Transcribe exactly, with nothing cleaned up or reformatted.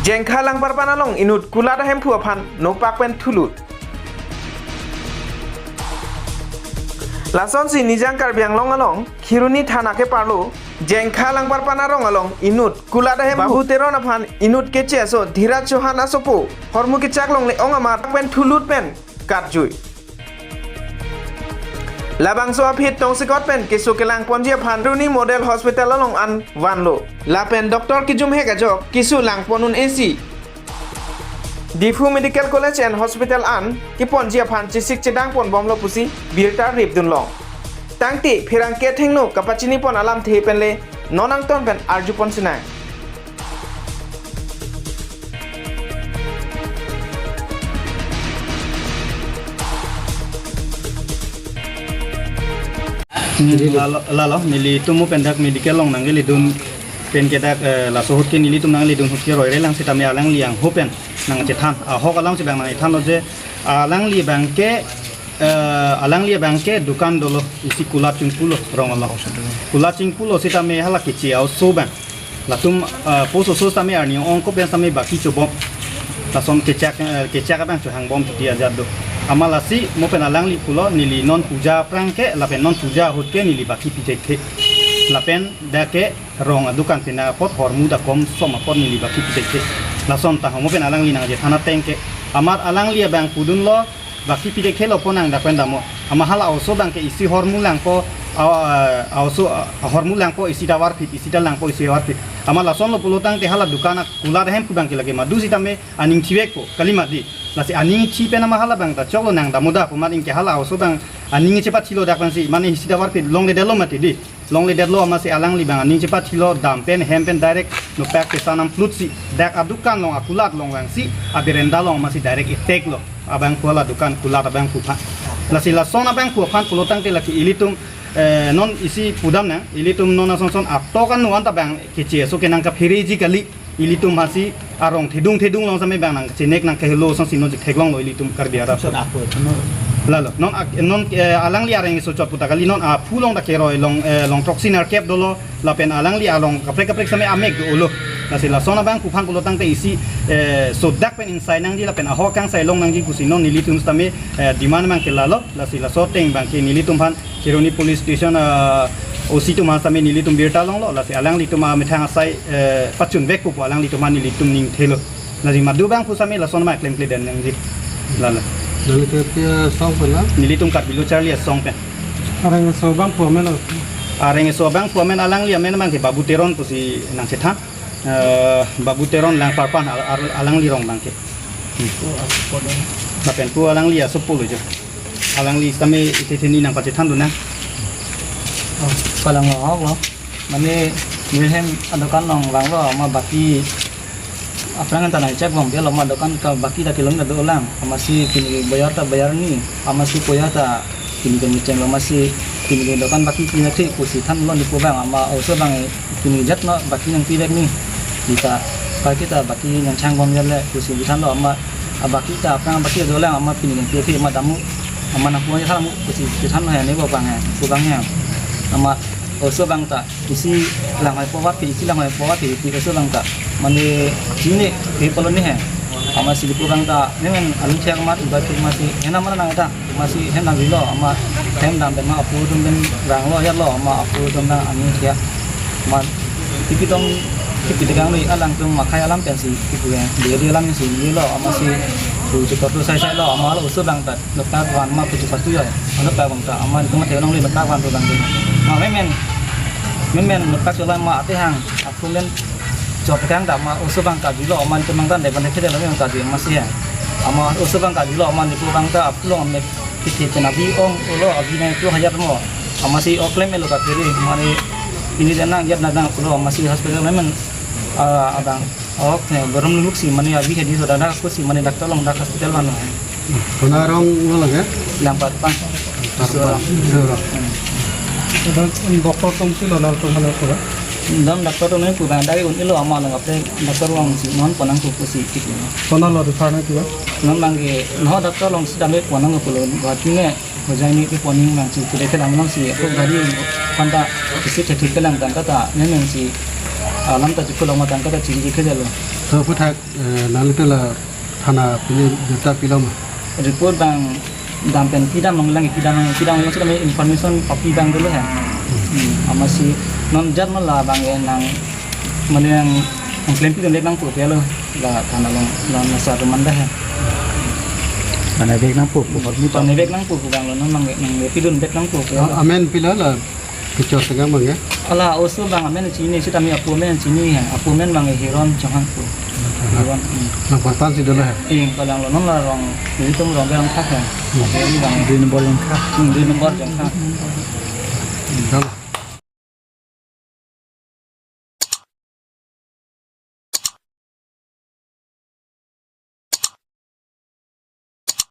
Jengkha Langparpan along inut kulat ahemphu aphan nopak pen thulut. Lasonsi Nijang Karbi Anglong along Kheroni thana keparlo Jengkha Langparpan arong along inut kulat ahemphu Babu Teron aphan inut keche aso Dhiraj Chauhan asopo hormu kechak longle-ong amat pen thulut pen katjui. Labangso aphi tongsekot pen keso kelang ponji aphan Kheroni Model Hospital along an vanlo. Lapen doctor kejum hek ajok keso lang pon un-e si Diphu Medical College and Hospital an keponji aphan chesik chedang pon bomlo pusi birta ripdun long. Tangte pherangke athengno kapachini pon alamthe penle non angton pen arju pon sinang. Hmm, lalo, lalo, nelitum mo pen dak medical along nangkeledun pen ke dak, eh, laso ahut ke nelitum nangledun ahut ke roire lang sitame alangli angho pen nangchethan. Ahok alam si bang nangchethanlo je alangli abang ke, eh, alangli abang ke dukan dolo, isi kulat chingpulo rong along. Kulat chingpulo sitame hala keche a-oso abang. Latum, eh, post oso sitame arni ong-ong ko pen sitame baki chobom. Lason kechak, eh, kechak abang chohang bom titi ajat do. Amat lasi mo pen alangli pulo neli non puja aphrang ke lapen non puja ahut ke neli baki pithekthe. Lapen dak ke rong adukan pen apot hormu dakom som apot neli baki pithekthe. Lason ta mo pen alangli nangchethan ateng ke. Amat alangli abang pudunlo baki pithekthe lo pon nang dak pen damlo. Amat hala a-oso abang ke isi hormu langpo, a, a, a-oso, a, hormu langpo isi tovar phit, isi ta langpo isi tovar phit. Amat lasonlo pulo tangte hala dukan akulat ahemphu abang ke lake madu sitame aning thivekpo, kali mati. Lasi aning thi pen amat hala abang ta choklo nang damlo dak pu amat anke hala a-oso abang aning chepathilo dak pensi, mane isi tovar phit longledetlo mati di. Longledetlo amatsi alangli abang aning chepathilo dam pen hem pen direct nopak kesan amplut si dak adukan along akulat along vangsi aberenda along amatsi direct attack lo abangphu hala dukan kulat abangphu aphan. Lasi lason abangphu aphan pulo tangte lake ilitum, eh, non isi pudam nang, ilitum non ason son atok anu anta abang keche aso ke nangkaphereji kali. Ilitum hasi arong thedung thedung along sitame abang nangchenek nangkehelo asonsi non chetheklonglo ilitum Karbi arat. Son aphu, no. Lalo, non ak-, non, eh, alangli areng iso chot puta kali non aphu along ta keroi along, eh, along throksi nerkep dolo, lapen alangli along kaprek kaprek sitame amek dolo. Lasi lason abangphu aphan pulo tangte isi, eh, sodak pen ingsai nangji lapen ahok kangsai long nangji pusi non nelitum sitame, eh, demand abang ke lalo, lasi laso ateng abang ke nelitum aphan Kheroni Police Station, ah, O C atum aphan sitame nelitum birta longlo, lasi alanglitum amethang asai, eh, pachunvekpo pu alanglitum aphan nelitum ning thelo. Lasi madu abangphu sitame lason ma klemkle den nangji. Lalo. Nangli ke pi asong pen la? Nelitum Karbi Lo Charli Asong pen. Areng iso abangphu amen lo? Areng iso abangphu amen alangli amen abang ke Babu Teron pusi nangchethan. Eh, Babu Teron Langparpan al-, al-, alangli rong abang ke. Hmm. Lapen pu alangli asopo lo jo. Alangli sitame isi theni nangpachethan dun nang. Oh, kalang lo, lo. Mane neli hem adukan along vanglo, amat baki aphrang ta nangchek bomdetlo, amat dukan ta baki ta kelongledet dolang. Amatsi pini bayar ta bayar ni, amatsi koya ta pini kami chenglo, amatsi pini dukan baki pini thik pusi thanlo nepu abang, amat a-oso abang pini jat ma baki nangpivek ni. Kita baki ta baki nangchang bomdetlo pusi thanlo, amat abaki ta aphrang baki dolang, amat pini nangpivek amat damu, amat nangpu thanmu pusi thanlo he nepu abang he, nepu abang he. Amat a-oso abang ta isi langhoi po vat pi, isi langhoi po vat pi, pi a-oso abang ta. Mane chini ke polo ni he. Amatsi nepu abang ta, nemen aning thek amat, ba thek amatsi, hena mana nang ta, amatsi hem nang rilo, amat hem dam pen ma aphu atum pen ranglo, yatlo, amat aphu atum na aning thek. Amat, tipi tong, tipi tegang ni, alangtum makhai alam pensi, tipi ya, dia dia alam si, ni lo, amatsi, tu tu tu sai sai lo, amat lo a-oso abang ta. Noktak van ma putu patu ya. Noktak van ta aman kuma theklongle noktak van tu bang tu. Ma memen. Memen noktak chola ma ate hang. Aphu men chot kang ta ma a-oso abang kajilo aman tu mangtan de ban khede lo men kajilo amatsi ya. Amat a-oso abang kajilo aman tu bang ta aphu along me kithi pen abi ong ulo abi nang tu hayat mo. Amatsi oklem elo ka piri mane ini dan nang yat na dang pulo amatsi hospital memen, ah, abang. Ok, ne, borom luluk si mane abi hedi so dana ko si mane doctor along dak hospital van. Kona arong lo lage? Langparpan. Langparpan. Sura. Hmm. Dok-, doktor atum si lo nang tu mana ko? Dam doctor atum ne pu bang dai un-elo amat along apre doctor along si non ponang ko si kiti. Kona lo refer nang tu? Non bang ke no doctor along si dam ponang ko lo buat ne. Hojai ni ke poning nang si, kuda ke lam nang si, aku gari panta isi chetik ke lam tangka ta, ne nang si, alam ta chikul lam tangka ta chiri ke jalo. So aphuthak, eh, nanglitum la thana pini birta pilo ma? Report abang dam pen pidam longlang, pidam pidam longlang sita information copy abang dolo he. Hmm, amatsi non jat ma labang ke nang mane nang nang claim pidun dek nangpo pelo la thana along la nasa rumanda he. Mana bek nangpo pu hot mi Tone bek nangpo pu abang lo non nang nang pidun dek nangpo pelo. Ah, amen pilo la kechor tengah abang ya? Ala oso abang amen chini sita mi apo amen chini he. Apo amen abang Hiron Chauhan pu. Hiron. Hmm. Nang pangtan si dolo he? Ing kalang lo non la rong, itum rong bang thak he. Hmm. Oke, ini abang. Dui nombor Jongkha. Hmm, dui nombor Jongkha. Dam.